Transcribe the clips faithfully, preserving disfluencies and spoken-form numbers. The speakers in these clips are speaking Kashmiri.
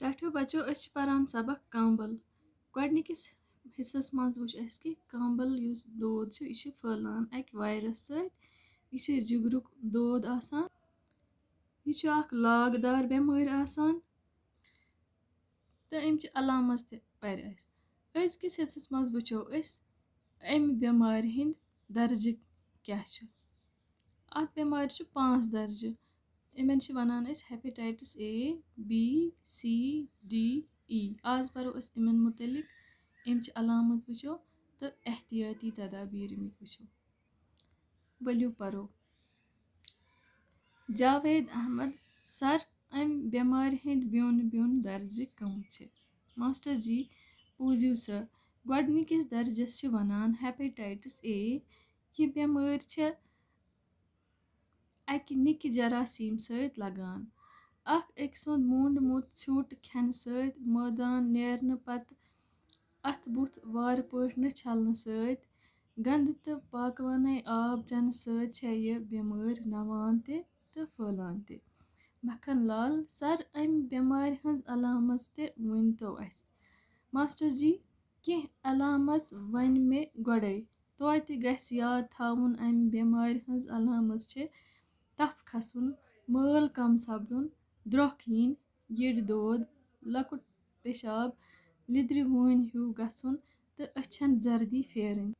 ٹاٹھیو بچو، أسۍ چھِ پران سبق کامبل۔ گۄڈٕنِکِس حصس منٛز وٕچھ اَسہِ کہِ کامبل یُس دود چھُ، یہِ چھُ پھٔہلان اَکہِ وایرس سۭتۍ۔ یہِ چھُ جِگرُک دود آسان۔ یہِ چھُ اکھ لاگدار بٮ۪مٲرۍ آسان تہٕ اَمہِ چہِ علامژ تہِ پَرِ اَسہِ۔ أزکِس حصس منٛز وٕچھو أسۍ اَمہِ بٮ۪مارِ ہٕنٛدۍ درجہٕ کیٛاہ چھِ۔ اَتھ بٮ۪مارِ چھِ پانٛژھ درجہٕ۔ یِمن چھِ وَنان أسۍ hepatitis A, B, C, D, E. آز پَرو أسۍ یِمن مُتعلِق، اَمہِ چہِ علامژ وٕچھو تہٕ احتیاطی تدابیر اَمِکۍ وٕچھو۔ ؤلِو پَرو۔ جاوید احمد سر، اَمہِ بٮ۪مارِ ہٕنٛدۍ بیوٚن بیوٚن درجہٕ کٕم چھِ؟ ماسٹر جی، پوٗزِو سا، گۄڈٕنِکِس درجس چھِ وَنان ہیپیٹائٹس اے۔ یہِ بٮ۪مٲرۍ چھےٚ اَکہِ نِکہِ جراثیم سۭتۍ لگان۔ اکھ أکۍ سُنٛد موٗنڈمُت ژھیوٚٹ کھٮ۪نہٕ سۭتۍ، مٲدان نیرنہٕ پتہٕ اَتھٕ بُتھ وارٕ پٲٹھۍ نہٕ چھلنہٕ سۭتۍ، گنٛدٕ تہٕ پاکوانَے آب چٮ۪نہٕ سۭتۍ چھےٚ یہِ بٮ۪مٲرۍ نَوان تہِ تہٕ پھٔہلان تہِ۔ مکھن لال سر، اَمہِ بٮ۪مارِ ہٕنٛز علامژ تہِ ؤنۍتو اَسہِ۔ ماسٹر جی، کینٛہہ علامژ ؤنۍ مےٚ گۄڈَے۔ توتہِ گژھِ یاد تھاوُن، اَمہِ بٮ۪مارِ ہٕنٛز علامژ چھِ تَپھ کھسُن، مٲل کم سپدُن، درٛۄکھ یِنۍ، یٔڈۍ دود، لۄکُٹ پیشاب، لیٚدرِ وٲنۍ ہیوٗ گژھُن تہٕ أچھن زردی پھیرٕنۍ۔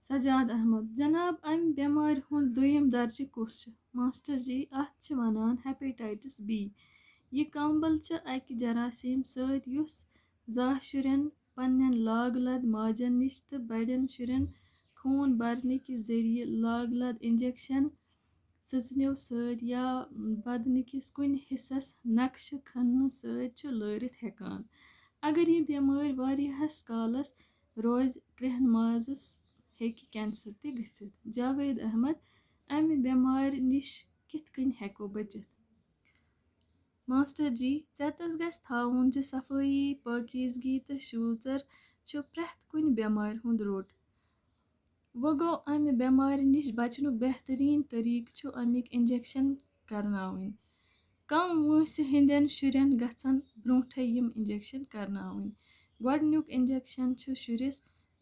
سجاد احمد، جناب، اَمہِ بٮ۪مارِ ہُنٛد دوٚیِم درجہٕ کُس چھُ؟ ماسٹر جی، اَتھ چھِ وَنان ہیپیٹائٹس بی۔ یہِ کامبل چھِ اَکہِ جراثیم سۭتۍ، یُس زاہ شُرٮ۪ن پننٮ۪ن لاگ لد ماجن نِش تہٕ بڑٮ۪ن شُرٮ۪ن خوٗن برنہٕ کہِ ذٔریعہٕ لاگ لد انجیکشن، سٕژنیو سۭتۍ یا بدنہٕ کِس کُنہِ حصس نقشہٕ کھننہٕ سۭتۍ چھُ لٲرِتھ ہٮ۪کان۔ اگر یہِ بٮ۪مٲرۍ واریاہس کالس روزِ، کرٛہن مازس ہیٚکہِ کینسر تہِ گٔژھِتھ۔ جاوید احمد، اَمہِ بٮ۪مارِ نِش کِتھ کٔنۍ ہٮ۪کو بٔچِتھ؟ ماسٹر جی، ژیتس گژھِ تھاوُن زِ صفٲیی، پٲکیزگی تہٕ شوٗژر چھُ پرٛٮ۪تھ کُنہِ بٮ۪مارِ ہُنٛد روٚٹ۔ وۄنۍ گوٚو، اَمہِ بٮ۪مارِ نِش بچنُک بہتریٖن طریٖقہٕ چھُ اَمِکۍ انجیکشن کرناوٕنۍ۔ کم وٲنٛسہِ ہٕنٛدٮ۪ن شُرٮ۪ن گژھن برونٛٹھے یِم انجیکشن کرناوٕنۍ۔ گۄڈٕنیُک انجیکشن چھُ شُرِس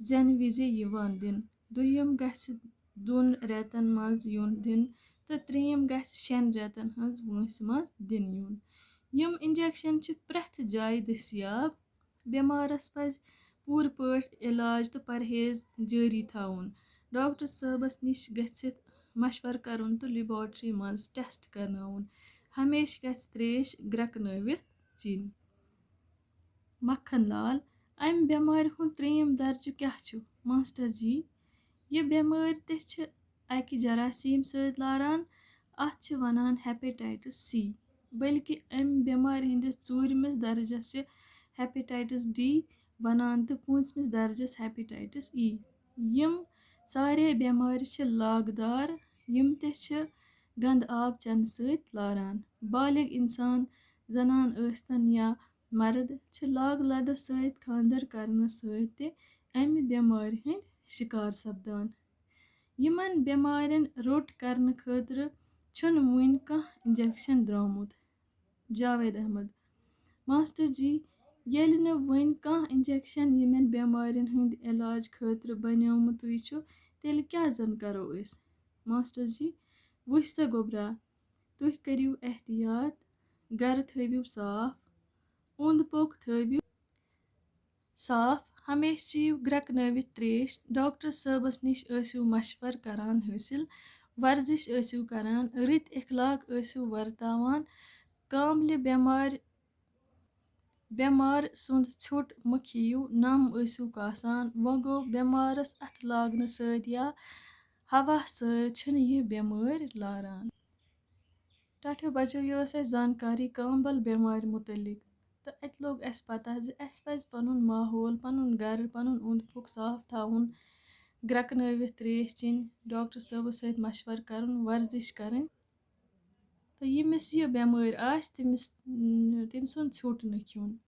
زٮ۪نہٕ وِزِ یِوان دِنہٕ۔ دوٚیُم گژھِ دۄن رٮ۪تن منٛز یُن دِنہٕ تہٕ ترٛیٚیِم گژھِ شٮ۪ن رٮ۪تن ہٕنٛز وٲنٛسہِ منٛز دِنہٕ یُن۔ یِم انجیکشن چھِ پرٛٮ۪تھ جایہِ دٔستیاب۔ بٮ۪مارس پزِ پوٗرٕ پٲٹھۍ علاج تہٕ پرہیز جٲری تھاوُن۔ ڈاکٹر صٲبس نِش گٔژھِتھ مشورٕ کرُن تہٕ لیبارٹری منٛز ٹیسٹ کرناوُن۔ ہمیشہٕ گژھِ تریش گرٛٮ۪کنٲوِتھ چیٚنۍ۔ مکھن لال، امہِ بٮ۪مارِ ہُنٛد ترٛیٚیِم درجہٕ کیٛاہ چھُ؟ ماسٹر جی، یہِ بٮ۪مٲرۍ تہِ چھِ اَکہِ جراثیم سۭتۍ لاران۔ اَتھ چھِ وَنان ہیپیٹائٹس سی، بلکہِ امہِ بٮ۪مارِ ہٕنٛدِس ژوٗرمِس درجس چھِ ہیپیٹائٹس ڈی وَنان تہٕ پوٗنٛژمِس درجس ہیپیٹائٹس ای۔ یِم سارے بٮ۪مارِ چھِ لاگدار، یِم تہِ چھِ گنٛدٕ آب چٮ۪نہٕ سۭتۍ لاران۔ بالغ اِنسان، زنان ٲسۍتن یا مرد، چھِ لاگ لدس سۭتۍ خانٛدر کرنہٕ سۭتۍ تہِ امہِ بٮ۪مارِ ہٕنٛدۍ شِکار سپدان۔ یِمن بٮ۪مارٮ۪ن روٚٹ کرنہٕ خٲطرٕ چھُنہٕ وُنہِ کانٛہہ انجیکشن درٛامُت۔ جاوید احمد، ماسٹر جی، ییٚلہِ نہٕ وُنہِ کانٛہہ انجیکشن یِمن بٮ۪مارٮ۪ن ہٕنٛدِ علاج خٲطرٕ بنیومُتٕے چھُ، تیٚلہِ کیٛاہ زن کرو أسۍ؟ ماسٹر جی، وٕچھ سا گوٚبرا، تُہۍ کٔرِو احتیاط، گرٕ تھٲوِو صاف، اوٚنٛد پوٚک تھٲوِو صاف، ہمیشہٕ چیٚیِو گرٛٮ۪کنٲوِتھ ترٛیش، ڈاکٹر صٲبس نِش ٲسِو مشورٕ کران حٲصِل، ورزش ٲسِو کران، رٕتۍ اخلاق ٲسِو ورتاوان، کاملہِ بٮ۪مارِ، بٮ۪مار سُنٛد ژھیوٚٹ مہٕ کھیٚیِو، نم ٲسِو کاسان۔ وۄنۍ گوٚو، بٮ۪مارس اَتھٕ لاگنہٕ سۭتۍ یا ہوا سۭتۍ چھِنہٕ یہِ بٮ۪مٲرۍ لاران۔ ٹاٹھیو بچو، یہِ ٲس اَسہِ زانکاری کامبل بٮ۪مارِ مُتعلق۔ تہٕ اَتہِ لوٚگ اَسہِ پتہ زِ اَسہِ پَزِ پَنُن ماحول، پَنُن گَرٕ، پَنُن اوٚنٛد پوٚک صاف تھاوُن، گرٛٮ۪کنٲوِتھ ترٛیش چیٚنۍ، ڈاکٹر صٲبَس سۭتۍ مشوَرٕ کَرُن، ورزِش کَرٕنۍ۔ تہٕ ییٚمِس یہِ بٮ۪مٲرۍ آسہِ، تٔمِس، تٔمۍ سُنٛد ژھیوٚٹ نہٕ کھیوٚن۔